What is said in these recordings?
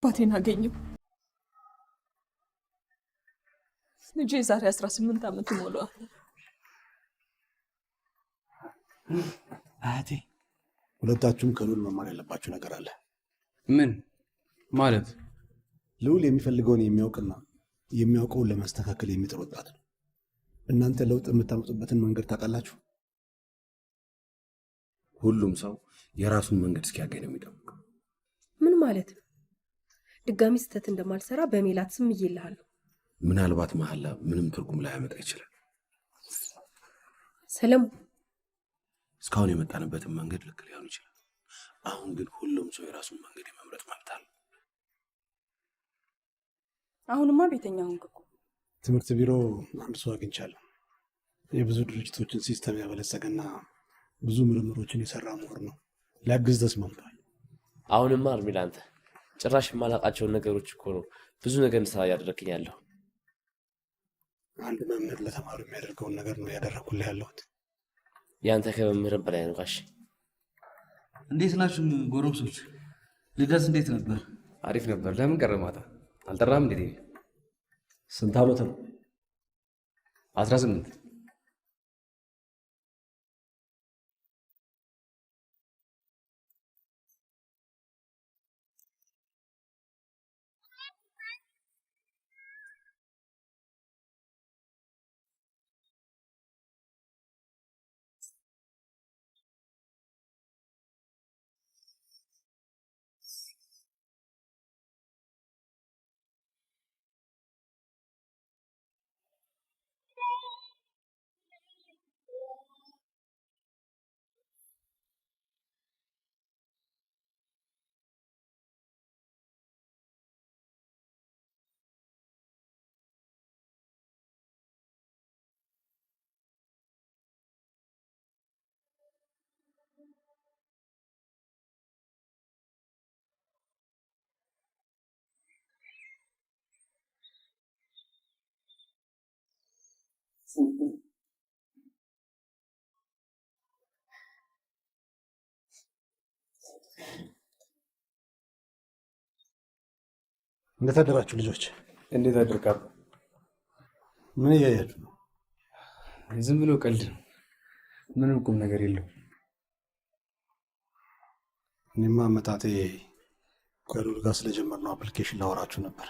አባቴን አገኘው። ልጄ ዛሬ 18 ዓመት ይሞላዋል። አያቴ ሁለታችሁም ከልዑል መማር ያለባችሁ ነገር አለ። ምን ማለት? ልዑል የሚፈልገውን የሚያውቅና የሚያውቀውን ለማስተካከል የሚጥር ወጣት ነው። እናንተ ለውጥ የምታመጡበትን መንገድ ታውቃላችሁ? ሁሉም ሰው የራሱን መንገድ እስኪያገኝ ነው የሚጠብቀው። ምን ማለት ነው? ድጋሚ ስህተት እንደማልሰራ በሜላት ስም እይልሃለሁ። ምናልባት መሐላ ምንም ትርጉም ላያመጣ ይችላል። ሰለሞን፣ እስካሁን የመጣንበትን መንገድ ልክ ሊሆን ይችላል። አሁን ግን ሁሉም ሰው የራሱን መንገድ የመምረጥ መብት አለው። አሁንማ ቤተኛ ሆንክ እኮ። ትምህርት ቢሮ አንድ ሰው አግኝቻለሁ። የብዙ ድርጅቶችን system ያበለጸገና ብዙ ምርምሮችን የሰራ ምሁር ነው። ሊያግዝ ተስማምቷል። አሁንማ እርሜ ለአንተ ጭራሽ የማላውቃቸውን ነገሮች እኮ ነው ብዙ ነገር እንድሰራ እያደረግኝ ያለሁ። አንድ መምህር ለተማሪ የሚያደርገውን ነገር ነው ያደረግኩልህ ያለሁት። ያንተ ከመምህርም በላይ ነው ጋሽ። እንዴት ናችሁ ጎረምሶች? ልደት እንዴት ነበር? አሪፍ ነበር። ለምን ቀረ ማታ? አልጠራም እንዴ? ስንት ዓመት ነው? 18። እንዴት አደራችሁ ልጆች? እንዴት አደርክ? ምን እያያችሁ ነው? ዝም ብሎ ቀልድ ነው። ምንም ቁም ነገር የለውም። እኔማ አመጣጤ ከልዑል ጋር ስለጀመርነው application ላወራችሁ ነበር።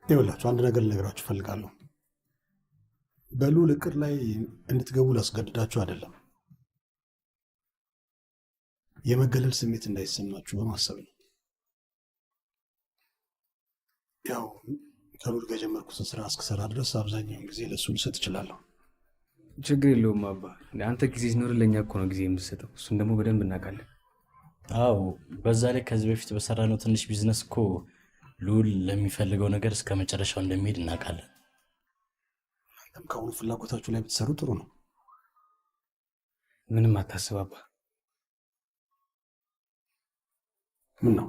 ይኸውላችሁ አንድ ነገር ልነግራችሁ እፈልጋለሁ። በልዑል እቅድ ላይ እንድትገቡ ላስገድዳችሁ አይደለም፣ የመገለል ስሜት እንዳይሰማችሁ በማሰብ ነው። ያው ከልዑል ጋር የጀመርኩትን ስራ እስክሰራ ድረስ አብዛኛውን ጊዜ ለእሱ ልሰጥ እችላለሁ። ችግር የለውም አባ። አንተ ጊዜ ሲኖር ለእኛ እኮ ነው ጊዜ የምትሰጠው። እሱን ደግሞ በደንብ እናውቃለን። አዎ፣ በዛ ላይ ከዚህ በፊት በሰራነው ትንሽ ቢዝነስ እኮ ልዑል ለሚፈልገው ነገር እስከ መጨረሻው እንደሚሄድ እናውቃለን። እናንተም ከአሁኑ ፍላጎታችሁ ላይ ብትሰሩ ጥሩ ነው። ምንም አታስብ አባ። ምን ነው?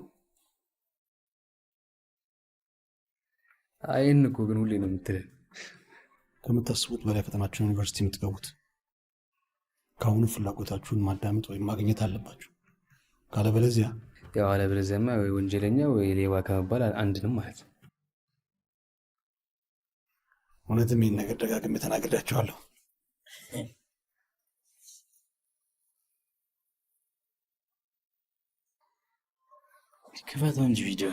አይን እኮ ግን ሁሌ ነው የምትለን። ከምታስቡት በላይ ፈተናችሁን ዩኒቨርሲቲ የምትገቡት። ከአሁኑ ፍላጎታችሁን ማዳመጥ ወይም ማግኘት አለባችሁ። ካለበለዚያ ያው አለበለዚያማ ወይ ወንጀለኛ ወይ ሌባ ከመባል አንድንም ማለት ነው። እውነትም ይህን ነገር ደጋግሜ ተናግሬያቸዋለሁ። ክፈተው እንጂ ቪዲዮ።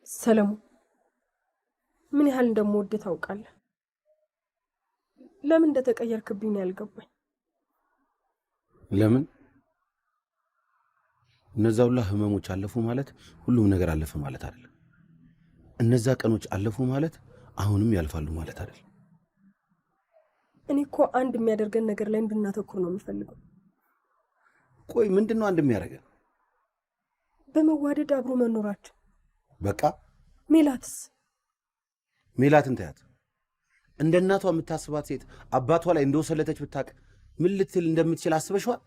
ሰለሞን፣ ምን ያህል እንደምወድህ ታውቃለህ። ለምን እንደተቀየርክብኝ ነው ያልገባኝ። ለምን እነዛ ሁላ ህመሞች አለፉ ማለት ሁሉም ነገር አለፈ ማለት አይደለም። እነዛ ቀኖች አለፉ ማለት አሁንም ያልፋሉ ማለት አይደለም። እኔ እኮ አንድ የሚያደርገን ነገር ላይ እንድናተኩር ነው የምፈልገው። ቆይ ምንድን ነው አንድ የሚያደርገን? በመዋደድ አብሮ መኖራችን። በቃ ሜላትስ? ሜላትን ተያት። እንደ እናቷ የምታስባት ሴት አባቷ ላይ እንደወሰለተች ብታቅ ምን ልትል እንደምትችል አስበሽዋል?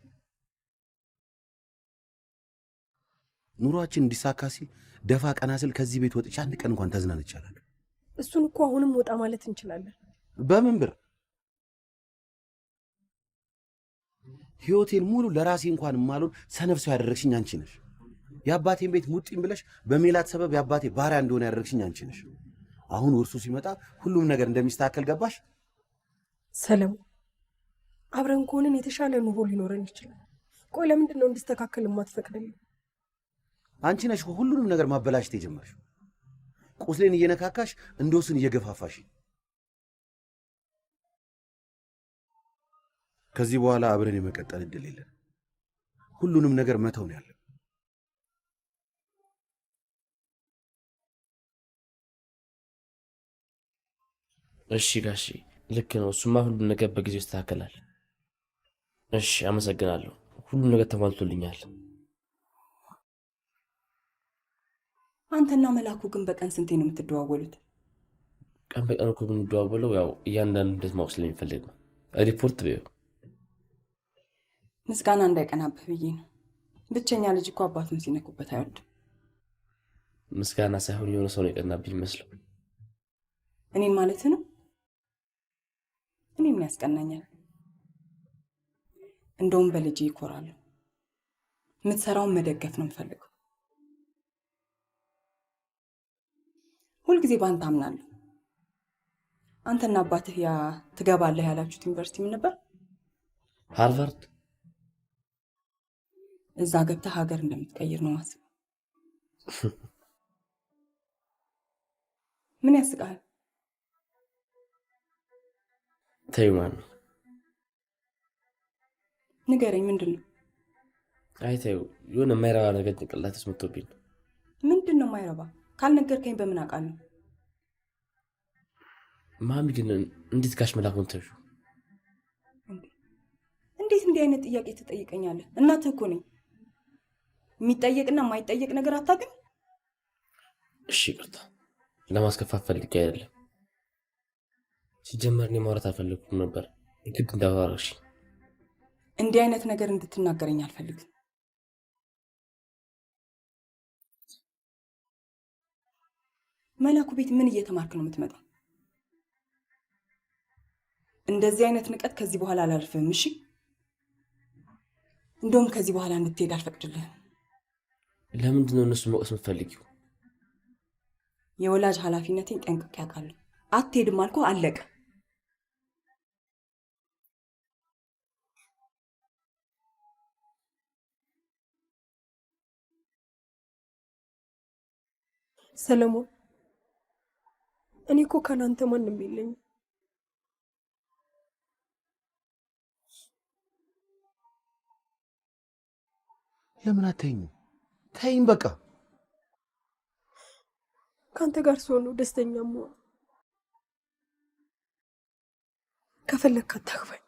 ኑሯችን እንዲሳካ ሲል ደፋ ቀና ስል ከዚህ ቤት ወጥቼ አንድ ቀን እንኳን ተዝናንቼ አላውቅም። እሱን እኮ አሁንም ወጣ ማለት እንችላለን። በምን ብር? ህይወቴን ሙሉ ለራሴ እንኳን የማልሆን ሰነፍ ሰው ያደረግሽኝ አንቺ ነሽ። የአባቴን ቤት ሙጢም ብለሽ በሜላት ሰበብ የአባቴ ባሪያ እንደሆነ ያደረግሽኝ አንቺ ነሽ። አሁን ውርሱ ሲመጣ ሁሉም ነገር እንደሚስተካከል ገባሽ? ሰለሞን፣ አብረን ከሆንን የተሻለ ኑሮ ሊኖረን ይችላል። ቆይ ለምንድን ነው እንዲስተካከል የማትፈቅድልኝ? አንቺ ነሽ ሁሉንም ነገር ማበላሸት የጀመርሽው። ቁስሌን እየነካካሽ እንደወስን እየገፋፋሽ። ከዚህ በኋላ አብረን የመቀጠል እድል የለን። ሁሉንም ነገር መተው ነው ያለብን። እሺ ጋሺ፣ ልክ ነው። እሱማ ሁሉም ነገር በጊዜው ይስተካከላል። እሺ፣ አመሰግናለሁ። ሁሉም ነገር ተሟልቶልኛል። አንተና መላኩ ግን በቀን ስንቴ ነው የምትደዋወሉት? ቀን በቀን እኮ የምንደዋወለው ያው እያንዳንዱ እንዴት ማወቅ ስለሚፈልግ ነው። ሪፖርት በይው። ምስጋና እንዳይቀናብህ ብዬ ነው። ብቸኛ ልጅ እኮ አባቱን ሲነኩበት አይወድም። ምስጋና ሳይሆን የሆነ ሰው ነው የቀናብኝ መስለው። እኔን ማለት ነው? እኔ ምን ያስቀናኛል? እንደውም በልጄ ይኮራሉ። የምትሰራውን መደገፍ ነው የምፈልገው። ሁልጊዜ በአንተ አምናለሁ። አንተና አባትህ ያ ትገባለህ ያላችሁት ዩኒቨርሲቲ ምን ነበር? ሃርቫርድ። እዛ ገብተህ ሀገር እንደምትቀይር ነው ማስበው። ምን ያስቃል? ተይው ማሚ። ንገረኝ፣ ምንድን ነው? አይ ተይው፣ የሆነ የማይረባ ነገር ጭንቅላት ውስጥ መጥቶብኝ ነው። ምንድን ነው የማይረባ? ካልነገርከኝ በምን አውቃለሁ? ማሚ ግን እንዴት ጋሽ መላኩን ተይው? እንዴት እንዲህ አይነት ጥያቄ ትጠይቀኛለህ? እናትህ እኮ ነኝ። የሚጠየቅና የማይጠየቅ ነገር አታውቅም? እሺ ይቅርታ፣ ለማስከፋት ፈልጌ አይደለም። ሲጀመር እኔ ማውራት አልፈለግኩም ነበር፣ ግድ እንዳወራሽ። እንዲህ አይነት ነገር እንድትናገረኝ አልፈልግም። መላኩ ቤት ምን እየተማርክ ነው የምትመጣው? እንደዚህ አይነት ንቀት ከዚህ በኋላ አላልፍህም። እሺ? እንደውም ከዚህ በኋላ እንድትሄድ አልፈቅድልህም። ለምንድን ነው እነሱ መውቀስ የምትፈልጊው? የወላጅ ኃላፊነቴን ጠንቅቄ አውቃለሁ። አትሄድም አልኩህ፣ አለቀ። ሰለሞን፣ እኔ እኮ ካላንተ ማንም የለኝም። ለምን አትተኝም? ተይኝ በቃ። ከአንተ ጋር ስሆን ነው ደስተኛ የምሆነው። ከፈለግክ አታግባኝ።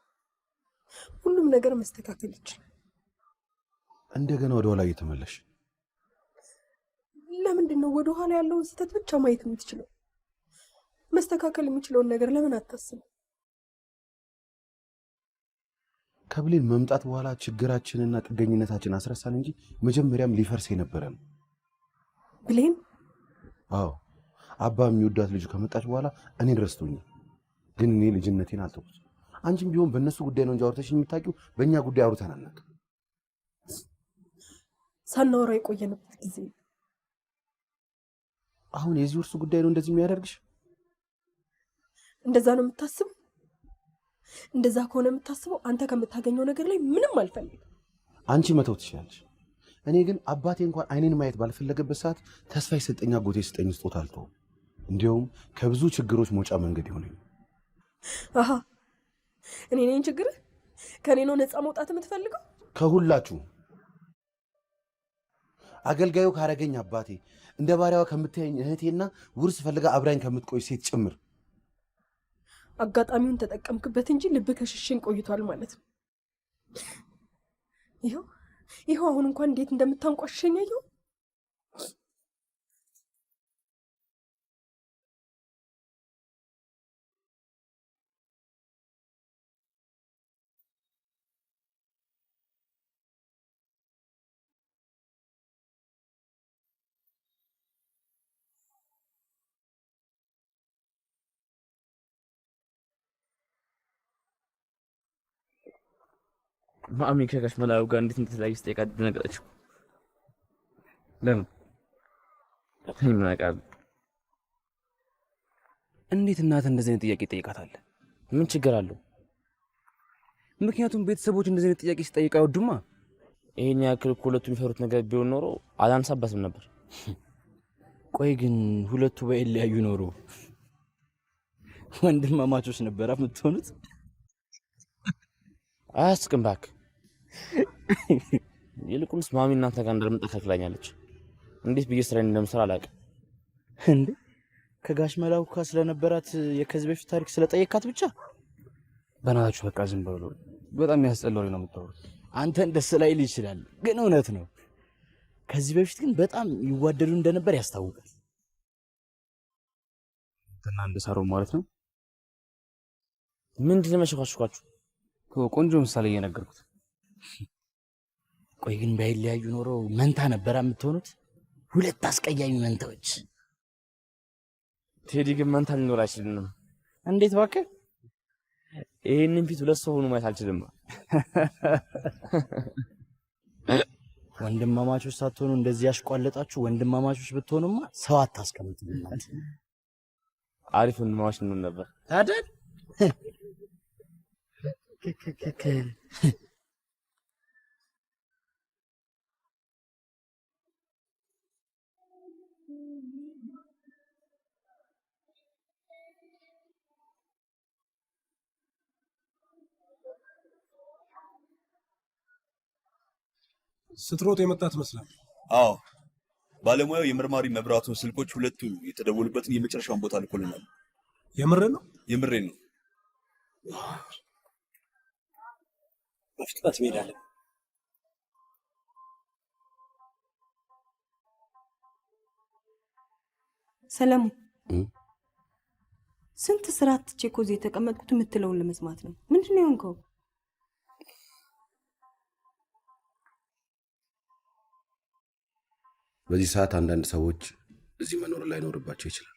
ሁሉም ነገር መስተካከል ይችላል። እንደገና ወደ ኋላ እየተመለሽ ለምንድን ነው ወደ ኋላ ያለውን ስህተት ብቻ ማየት የምትችለው? መስተካከል የሚችለውን ነገር ለምን አታስብም? ከብሌን መምጣት በኋላ ችግራችንና ጥገኝነታችን አስረሳን እንጂ መጀመሪያም ሊፈርስ የነበረ ነው። ብሌን? አዎ፣ አባ የሚወዳት ልጁ ከመጣች በኋላ እኔን ረስቶኛል። ግን እኔ ልጅነቴን አልተውኩት። አንቺም ቢሆን በእነሱ ጉዳይ ነው እንጂ አውርተሽ የምታውቂው በእኛ ጉዳይ አውርተን አናውቅም። ሳናወራ የቆየንበት ጊዜ አሁን የዚህ ውርስ ጉዳይ ነው እንደዚህ የሚያደርግሽ? እንደዛ ነው የምታስበው? እንደዛ ከሆነ የምታስበው አንተ ከምታገኘው ነገር ላይ ምንም አልፈልግም። አንቺ መተው ትችላለሽ። እኔ ግን አባቴ እንኳን አይኔን ማየት ባልፈለገበት ሰዓት ተስፋ የሰጠኝ አጎቴ የሰጠኝ ስጦታ አልተውም። እንዲያውም ከብዙ ችግሮች መውጫ መንገድ ይሆነኝ። አሃ፣ እኔ ነኝ ችግርህ? ከኔ ነው ነፃ መውጣት የምትፈልገው? ከሁላችሁ አገልጋዩ ካረገኝ አባቴ፣ እንደ ባሪያዋ ከምታየኝ እህቴና ውርስ ፈልጋ አብራኝ ከምትቆይ ሴት ጭምር። አጋጣሚውን ተጠቀምክበት እንጂ ልብ ከሽሽን ቆይቷል ማለት ነው። ይኸው አሁን እንኳን እንዴት እንደምታንቋሸኝ አየሁ። ማሚ ከጋሽ መላኩ ጋር እንዴት እንደተለያዩ ስጠይቃት ደነገጠች። ለምን? እኔ ምን አውቃለሁ? እንዴት እናትህ እንደዚህ አይነት ጥያቄ ይጠይቃታል? ምን ችግር አለው? ምክንያቱም ቤተሰቦች እንደዚህ አይነት ጥያቄ ሲጠይቁ አይወዱማ። ይሄን ያክል እኮ ሁለቱ የሚፈሩት ነገር ቢሆን ኖሮ አላነሳበትም ነበር። ቆይ ግን ሁለቱ ባይለያዩ ኖሮ ወንድማማቾች ነበር የምትሆኑት? አያስቅም እባክህ። ይልቁንስ ማሚ እናንተ ጋር እንዳልመጣ ከልክላኛለች። እንዴት ብዬ ስራዬን እንደምሰራ አላውቅም። እንዴ ከጋሽ መላኩ ጋር ስለነበራት የከዚህ በፊት ታሪክ ስለጠየካት ብቻ? በእናታችሁ በቃ ዝም በሉ። በጣም የሚያስጠላ ወሬ ነው የምታወሩት። አንተን ደስ ላይል ይችላል፣ ግን እውነት ነው። ከዚህ በፊት ግን በጣም ይዋደዱ እንደነበር ያስታውቃል። እና እንደ ሳሮን ማለት ነው። ምንድን ነው መሸኳሸኳችሁ? ቆንጆ ምሳሌ እየነገርኩት። ቆይ ግን ባይለያዩ ኖሮ መንታ ነበር የምትሆኑት? ሁለት አስቀያሚ መንታዎች። ቴዲ ግን መንታ ሊኖር አይችልም። እንዴት እባክህ? ይሄንን ፊት ሁለት ሰው ሆኖ ማየት አልችልም። ወንድማማቾች ሳትሆኑ እንደዚህ ያሽቋለጣችሁ ወንድማማቾች ብትሆኑማ ሰው አታስቀምጡም። እናንተ አሪፍ ወንድማማች እንሆን ነበር አይደል? ስትሮጥ የመጣ ትመስላለህ። አዎ፣ ባለሙያው የመርማሪ መብራቱን ስልኮች ሁለቱ የተደወሉበትን የመጨረሻውን ቦታ ልኮልናል። የምር ነው? የምሬን ነው። በፍጥነት መሄድ አለብን። ሰለሞን፣ ስንት ስራ ትቼ እኮ እዚህ የተቀመጥኩት የምትለውን ለመስማት ነው። ምንድን ነው የሆንከው? በዚህ ሰዓት አንዳንድ ሰዎች እዚህ መኖር ላይኖርባቸው ይችላል።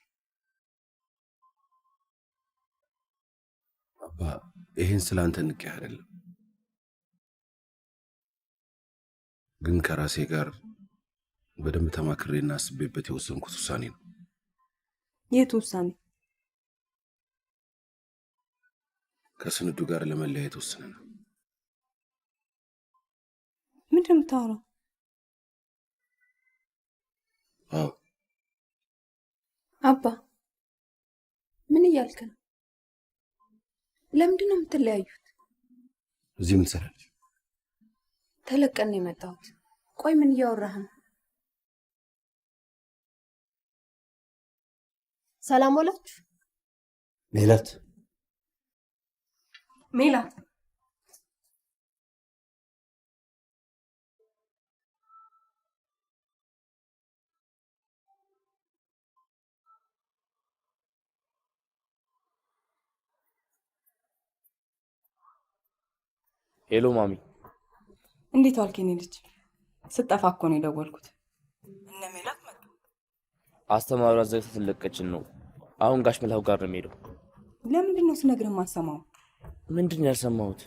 አባ ይህን ስለ አንተ ንቄ አይደለም፣ ግን ከራሴ ጋር በደንብ ተማክሬና አስቤበት የወሰንኩት ውሳኔ ነው። የቱ ውሳኔ? ከስንዱ ጋር ለመለያየት ወስነናል። ምንድን ነው የምታወራው? አዎ። አባ ምን እያልክ ነው? ለምንድን ነው የምትለያዩት? እዚህ ምን ትሰራለች? ተለቀን ነው የመጣሁት። ቆይ ምን እያወራህ ነው? ሰላም ዋላችሁ። ሜላት ሜላት Hello ማሚ፣ እንዴት ዋልክ የኔ ልጅ? ስጠፋ እኮ ነው የደወልኩት። እነ ሜላት መጡ። አስተማሪዋ ዘግታ ስለለቀችን ነው። አሁን ጋሽ መላኩ ጋር ነው የሚሄደው። ለምንድን ነው ስነግርህ የማትሰማው? ምንድን ነው ያልሰማሁት?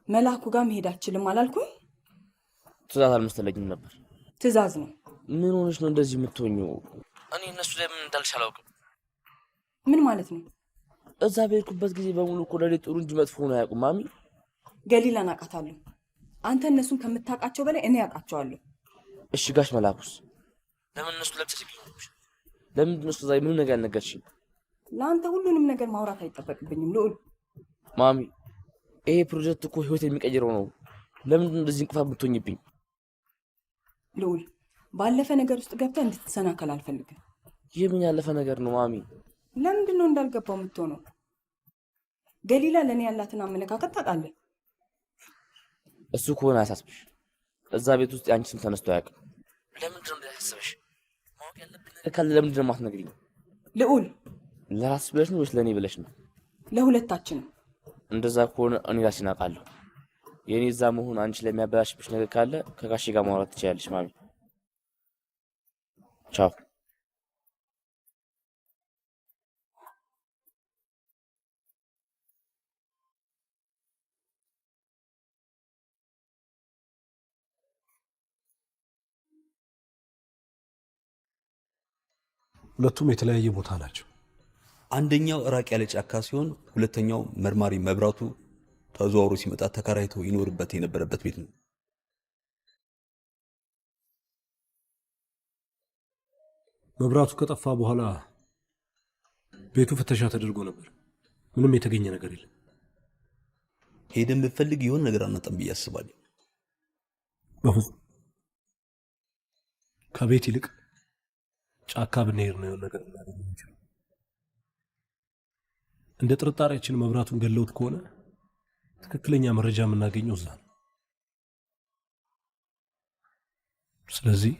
መላኩ ጋር መሄድ አትችልም አላልኩም? ትእዛዝ አልመሰለኝም ነበር። ትእዛዝ ነው። ምን ሆነሽ ነው እንደዚህ የምትሆኚው? እኔ እነሱ ላይ ምን እንዳልሽ አላውቅም። ምን ማለት ነው? እዛ በሄድኩበት ጊዜ በሙሉ እኮ ለእኔ ጥሩ እንጂ መጥፎ ሆኖ አያውቁም ማሚ። ገሊላን አውቃታለሁ። አንተ እነሱን ከምታውቃቸው በላይ እኔ አውቃቸዋለሁ። እሺ ጋሽ መላኩስ ለምን እነሱ ለብቻ ሲገኙብሽ? ለምንድን ነው እስከ ዛሬ ምንም ነገር ያልነገርሽኝ? ለአንተ ሁሉንም ነገር ማውራት አይጠበቅብኝም ልዑል። ማሚ ይሄ ፕሮጀክት እኮ ህይወት የሚቀይረው ነው። ለምንድን ነው እንደዚህ እንቅፋት የምትሆኝብኝ? ልዑል ባለፈ ነገር ውስጥ ገብተህ እንድትሰናከል አልፈልግም። ይህ ምን ያለፈ ነገር ነው ማሚ? ለምንድን ነው እንዳልገባው የምትሆነው? ገሊላ ለእኔ ያላትን አመለካከት ታውቃለህ። እሱ ከሆነ አያሳስብሽ። እዛ ቤት ውስጥ የአንቺ ስም ተነስቶ አያውቅም። ለምንድን ነው እንደዚህ ያሳስበሽ? ማወቅ ያለብኝ ነገር ካለ ለምንድን ነው የማትነግሪኝ? ልዑል ለራስሽ ብለሽ ነው ወይስ ለእኔ ብለሽ ነው? ለሁለታችንም። እንደዛ ከሆነ እኔ ራሴን አውቃለሁ። የእኔ እዛ መሆን አንቺ ለሚያበላሽብሽ ነገር ካለ ከጋሼ ጋር ማውራት ትችያለሽ ማሚ። ቻው። ሁለቱም የተለያየ ቦታ ናቸው። አንደኛው ራቅ ያለ ጫካ ሲሆን፣ ሁለተኛው መርማሪ መብራቱ ተዘዋውሮ ሲመጣ ተከራይቶ ይኖርበት የነበረበት ቤት ነው። መብራቱ ከጠፋ በኋላ ቤቱ ፍተሻ ተደርጎ ነበር። ምንም የተገኘ ነገር የለም። ሄደን ብንፈልግ የሆነ ነገር አናጣም ብዬ አስባለሁ። በፍጹም ከቤት ይልቅ ጫካ ብንሄድ ነው የሆነ ነገር ልናገኝ የምንችለው። እንደ ጥርጣሬያችን መብራቱን ገለውት ከሆነ ትክክለኛ መረጃ የምናገኘው እዛ ነው። ስለዚህ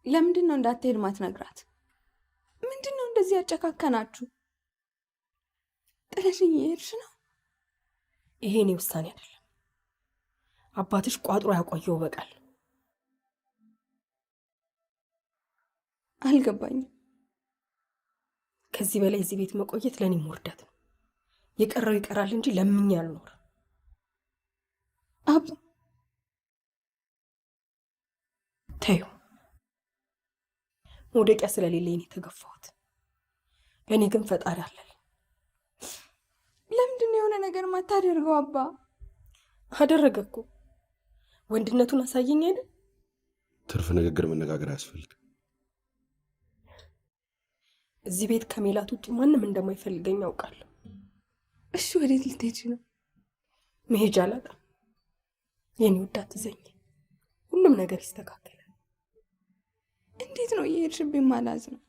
ለምንድን ነው እንዳትሄድ ማትነግራት? ምንድን ነው እንደዚህ ያጨካከናችሁ? ጥለሽኝ እየሄድሽ ነው? ይሄ እኔ ውሳኔ አይደለም። አባትሽ ቋጥሮ ያቆየው በቃል። አልገባኝም። ከዚህ በላይ እዚህ ቤት መቆየት ለእኔም ውርደት ነው። የቀረው ይቀራል እንጂ ለምኜ አልኖርም። አባ ተይው። መውደቂያ ስለሌለኝ ነው የተገፋሁት። ለእኔ ግን ፈጣሪ አለልኝ። ለምንድን ነው የሆነ ነገር ማታደርገው አባ? አደረገ እኮ። ወንድነቱን አሳየኝ አይደል? ትርፍ ንግግር መነጋገር አያስፈልግም። እዚህ ቤት ከሜላት ውጭ ማንም እንደማይፈልገኝ አውቃለሁ። እሺ ወዴት ልትሄጂ ነው? መሄጃ አላጣም። የኔ ውድ አትዘኝ፣ ሁሉም ነገር ይስተካከላል። እንዴት ነው እየሄድሽብኝ ማላዝ ነው?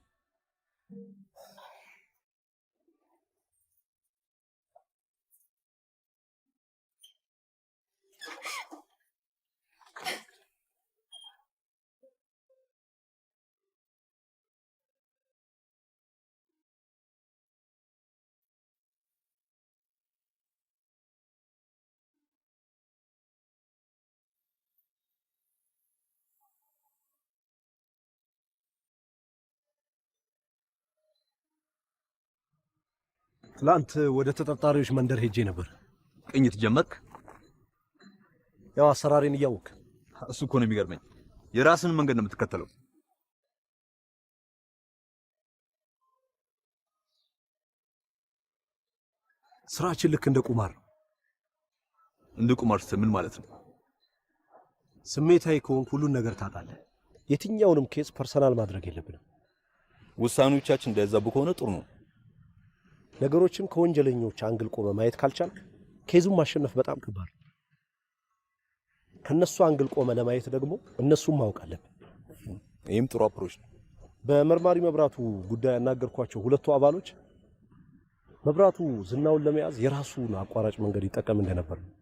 ትላንት ወደ ተጠርጣሪዎች መንደር ሄጄ ነበር። ቅኝት ጀመርክ? ያው አሰራሬን እያወቅ። እሱ እኮ ነው የሚገርመኝ። የራስን መንገድ ነው የምትከተለው። ስራችን ልክ እንደ ቁማር ነው። እንደ ቁማር ስትል ምን ማለት ነው? ስሜታዊ ከሆንክ ሁሉን ነገር ታጣለህ። የትኛውንም case personal ማድረግ የለብንም። ውሳኔዎቻችን እንዳይዛቡ ከሆነ ጥሩ ነው። ነገሮችን ከወንጀለኞች angle ቆመ ማየት ካልቻልክ case ኡን ማሸነፍ በጣም ከባድ ነው። ከነሱ angle ቆመ ለማየት ደግሞ እነሱን ማወቅ አለብን። ይህም ጥሩ approach ነው። በመርማሪ መብራቱ ጉዳይ ያናገርኳቸው ሁለቱ አባሎች መብራቱ ዝናውን ለመያዝ የራሱን አቋራጭ መንገድ ይጠቀም እንደነበር ነው።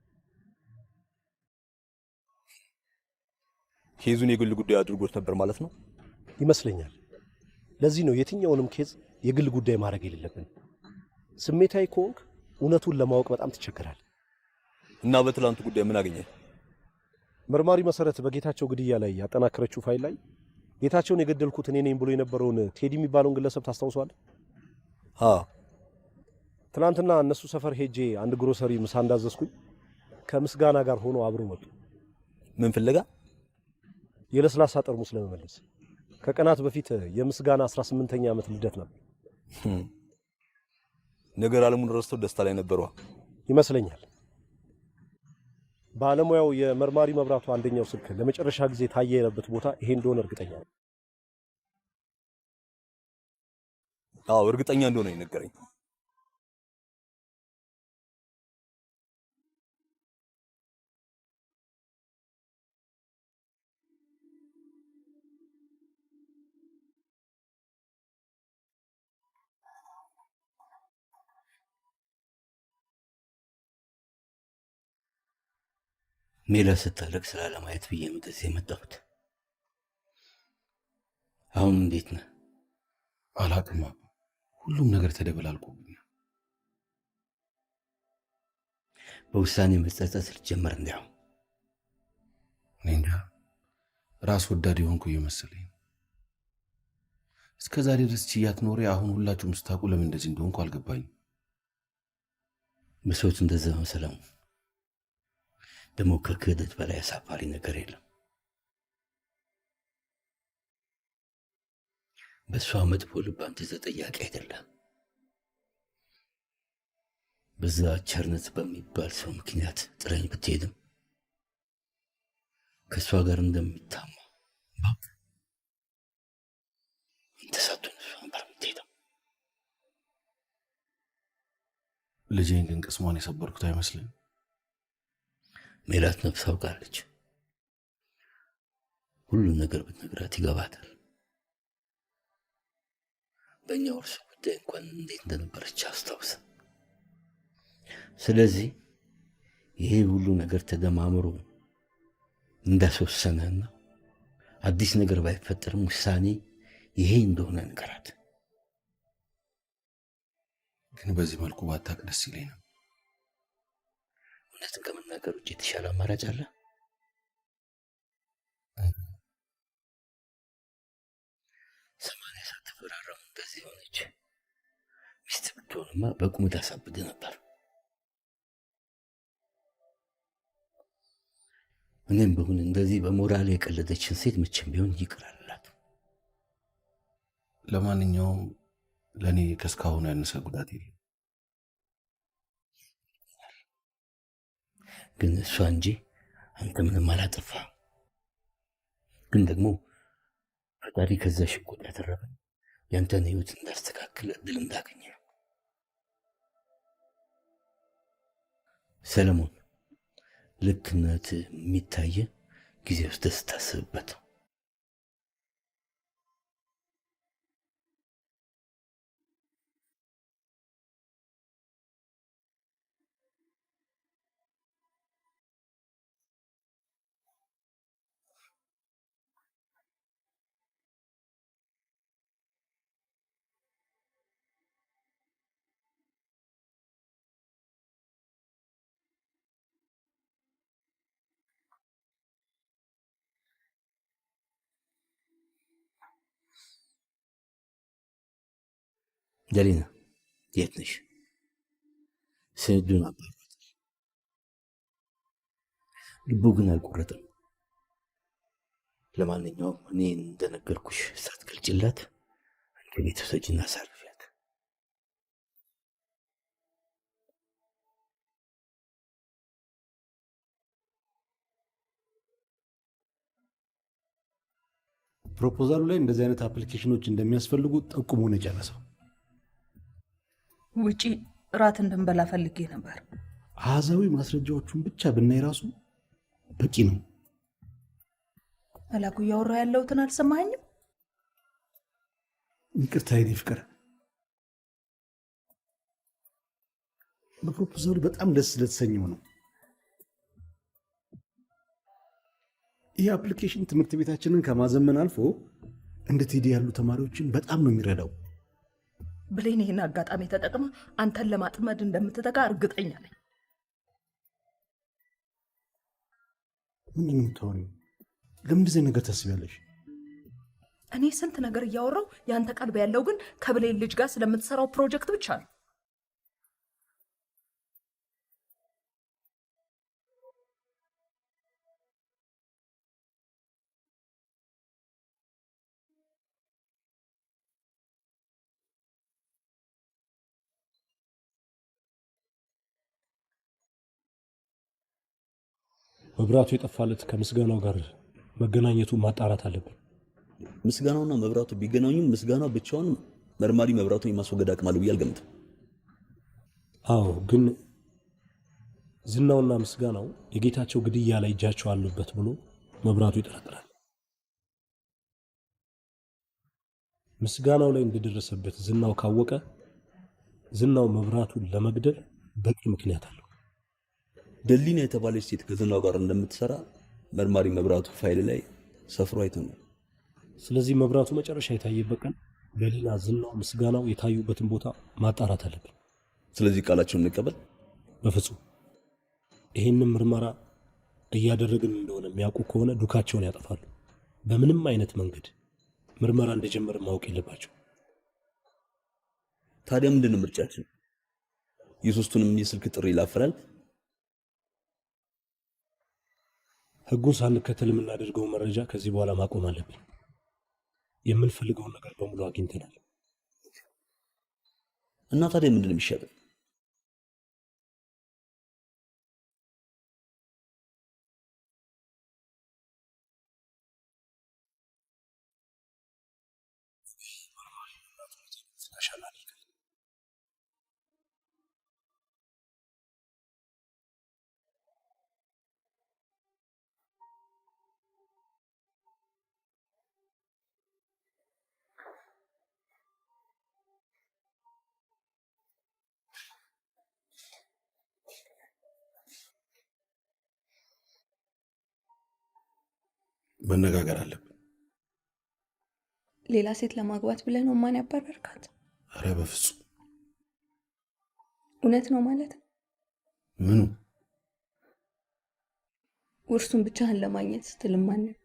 case ኡን የግል ጉዳይ አድርጎት ነበር ማለት ነው ይመስለኛል። ለዚህ ነው የትኛውንም case የግል ጉዳይ ማድረግ የሌለብን። ስሜታዊ ከሆንክ እውነቱን ለማወቅ በጣም ትቸገራለህ። እና በትላንቱ ጉዳይ ምን አገኘህ? መርማሪ መሰረት በጌታቸው ግድያ ላይ ያጠናከረችው ፋይል ላይ ጌታቸውን የገደልኩት እኔ ነኝ ብሎ የነበረውን ቴዲ የሚባለውን ግለሰብ ታስታውሰዋለህ? አዎ። ትናንትና እነሱ ሰፈር ሄጄ አንድ ግሮሰሪ ምሳ እንዳዘዝኩኝ ከምስጋና ጋር ሆኖ አብረው መጡ። ምን ፍለጋ? የለስላሳ ጠርሙስ ለመመለስ። ከቀናት በፊት የምስጋና 18ኛ ዓመት ልደት ነበር። ነገር አለሙን ረስተው ደስታ ላይ ነበሩ ይመስለኛል። ባለሙያው የመርማሪ መብራቱ አንደኛው ስልክ ለመጨረሻ ጊዜ ታየ የለበት ቦታ ይሄ እንደሆነ እርግጠኛ ነው። አዎ እርግጠኛ እንደሆነ ይነገረኝ። ሜላት ስታለቅስ ላለማየት ብዬ ነው እዚህ የመጣሁት። አሁን እንዴት ነህ? አላቅም፣ ሁሉም ነገር ተደበላልቆብኛል። በውሳኔ መጸጸት ልጀመር እንዲያው። እኔ እንጃ፣ ራስ ወዳድ የሆንኩ እየመሰለኝ ነው። እስከ ዛሬ ድረስ ችያት ኖሬ አሁን ሁላችሁም ስታውቁ ለምን እንደዚህ እንደሆንኩ አልገባኝም። ብሶት እንደዛ ነው ሰለሞን። ደግሞ ከክህደት በላይ አሳፋሪ ነገር የለም። በእሷ መጥፎ ልብ አንተ ተጠያቂ አይደለም። በዛ ቸርነት በሚባል ሰው ምክንያት ጥረኝ ብትሄድም ከእሷ ጋር እንደሚታማ አንተ ሳትሆን እሷ ነበር የምትሄደው። ልጄን ግን ቅስሟን የሰበርኩት አይመስልም። ሜላት ነፍስ አውቃለች። ሁሉን ነገር ብትነግራት ይገባታል። በእኛ ውርስ ጉዳይ እንኳን እንዴት እንደነበረች አስታውስ። ስለዚህ ይሄ ሁሉ ነገር ተደማምሮ እንዳስወሰነና አዲስ ነገር ባይፈጠርም ውሳኔ ይሄ እንደሆነ ንገራት። ግን በዚህ መልኩ ባታውቅ ደስ ይለኝ ነበር። እውነትን ከመናገር ውጭ የተሻለ አማራጭ አለ? 80 ሳትፈራረሙ እንደዚህ ሆነች። ሚስት ብትሆንማ በቁም ታሳብድ ነበር። እኔም ብሆን እንደዚህ በሞራል የቀለደችን ሴት መቼም ቢሆን ይቅር አልላትም። ለማንኛውም ለእኔ ከእስካሁኑ ያነሰ ጉዳት የለም። ግን እሷ እንጂ አንተ ምንም አላጠፋህም። ግን ደግሞ ፈጣሪ ከዛ ሽጉጥ ያተረፈኝ ያንተን ህይወት እንዳስተካክል እድል እንዳገኘ ነው። ሰለሞን፣ ልክነት የሚታየ ጊዜ ውስጥ ስታስብበት ነው። ደሊና የት ነሽ? ስንዱን አባሯታል። ልቡ ግን አልቆረጠም። ለማንኛውም እኔ እንደነገርኩሽ ሳትገልጭላት አንቺ ቤት ውሰጂና አሳርፊያት። ፕሮፖዛሉ ላይ እንደዚህ አይነት application ኖች እንደሚያስፈልጉ ጠቁሞ ነው የጨረሰው። ውጪ እራት እንድንበላ ፈልጌ ነበር። አሃዛዊ ማስረጃዎቹን ብቻ ብናይ ራሱ በቂ ነው። መላኩ፣ እያወራ ያለሁትን አልሰማኸኝም? ይቅርታ የኔ ፍቅር፣ በፕሮፖዛሉ በጣም ደስ ስለተሰኘው ነው። ይህ application ትምህርት ቤታችንን ከማዘመን አልፎ እንደ ቴዲ ያሉ ተማሪዎችን በጣም ነው የሚረዳው። ብሌን ይህን አጋጣሚ ተጠቅማ አንተን ለማጥመድ እንደምትተጋ እርግጠኛ ነኝ። ምንድን ነው የምታወሪው? ለምን እንደዚህ ነገር ታስቢያለሽ? እኔ ስንት ነገር እያወራው የአንተ ቀልብ ያለው ግን ከብሌን ልጅ ጋር ስለምትሰራው ፕሮጀክት ብቻ ነው። መብራቱ የጠፋለት ከምስጋናው ጋር መገናኘቱ ማጣራት አለብን። ምስጋናውና መብራቱ ቢገናኙም ምስጋናው ብቻውን መርማሪ መብራቱን የማስወገድ አቅም አለው ብዬ አልገምትም። አዎ፣ ግን ዝናውና ምስጋናው የጌታቸው ግድያ ላይ እጃቸው አሉበት ብሎ መብራቱ ይጠረጥራል። ምስጋናው ላይ እንደደረሰበት ዝናው ካወቀ ዝናው መብራቱን ለመግደል በቂ ምክንያት አለው። ደሊና የተባለች ሴት ከዝናው ጋር እንደምትሰራ መርማሪ መብራቱ ፋይል ላይ ሰፍሮ አይተናል። ስለዚህ መብራቱ መጨረሻ የታየበት ቀን ደሊና፣ ዝናው፣ ምስጋናው የታዩበትን ቦታ ማጣራት አለብን። ስለዚህ ቃላቸውን እንቀበል። በፍጹም። ይህንን ምርመራ እያደረግን እንደሆነ የሚያውቁ ከሆነ ዱካቸውን ያጠፋሉ። በምንም አይነት መንገድ ምርመራ እንደጀመረ ማወቅ የለባቸው። ታዲያ ምንድን ነው ምርጫችን? የሶስቱንም የስልክ ጥሪ ላፈላልግ? ህጉን ሳንከተል የምናደርገው መረጃ ከዚህ በኋላ ማቆም አለብን። የምንፈልገውን ነገር በሙሉ አግኝተናል። እና ታዲያ ምንድን ነው የሚሻለው? መነጋገር አለብን። ሌላ ሴት ለማግባት ብለህ ነው ማን ያባረርካት? ኧረ በፍጹም። እውነት ነው ማለት ነው? ምኑ? ውርሱን ብቻህን ለማግኘት ስትል ማን ያባረርካት?